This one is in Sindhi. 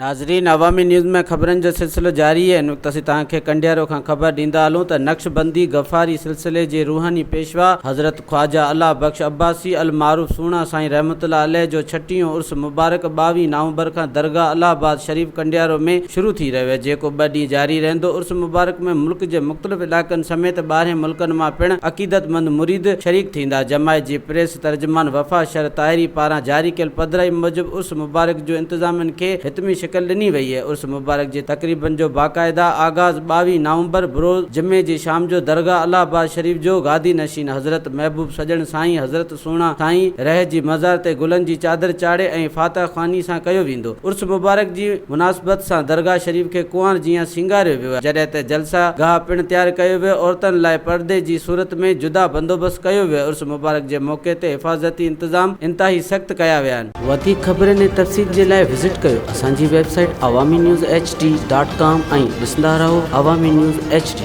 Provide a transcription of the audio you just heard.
ناظرين عوامي نيوز ۾ خبرن جو سلسلو جاري آهي هن وقت اسين توهان کي ڪنڊيارو کان خبر ڏيندا هلون ته نقشبندي غفاري سلسلي جي روحاني پيشوا حضرت خواجه الله بخش عباسي المعروف سهڻا سائين رحمة الله عليه جو ڇٽيهون عرس مبارڪ ٻاويهه نومبر کان درگاهه الله آباد شريف ڪنڊيارو ۾ شروع ٿي رهيو آهي جيڪو ٻه ڏينهن جاري رهندو عرس مبارڪ ۾ ملڪ جي مختلف علائقن سميت ٻاهرين ملڪن مان پڻ عقيدتمند مريد شريڪ ٿيندا جماعت جي پريس ترجمان وفا شر طاهري پاران جاري ڪيل پڌرائي موجب عرس مبارڪ جو انتظامن کي حتمي شڪل ڏني وئي آهي. عرس مبارڪ جي تقريبن جو باقاعده آغاز ٻاويهه نومبر بروز جمعي جي شام جو درگاهه الله آباد شريف جو گادي نشين حضرت محبوب سڄڻ سائين حضرت سهڻا سائين رح جي مزار تي گلن جي چادر چاڙهي ۽ فاتحه خواني سان ڪيو ويندو. عرس مبارڪ جي مناسبت سان درگاهه شريف کي ڪنوار جيان سينگاريو ويو آهي، جڏهن ته جلسه گاهه پڻ تيار ڪيو ويو، عورتن لاء پردي جي صورت ۾ جدا بندوبست ڪيو ويو آهي، عرس مبارڪ جي موقعي تي حفاظتي انتظام انتهائي سخت ڪيا ويا آهن. وڌيڪ خبرن ۽ تفصيل جي لاء وزٽ ڪيو اسان جي website Awami news H D dot com ۽ ڏسندا رهو عوامي نيوز ايڇ ڊي.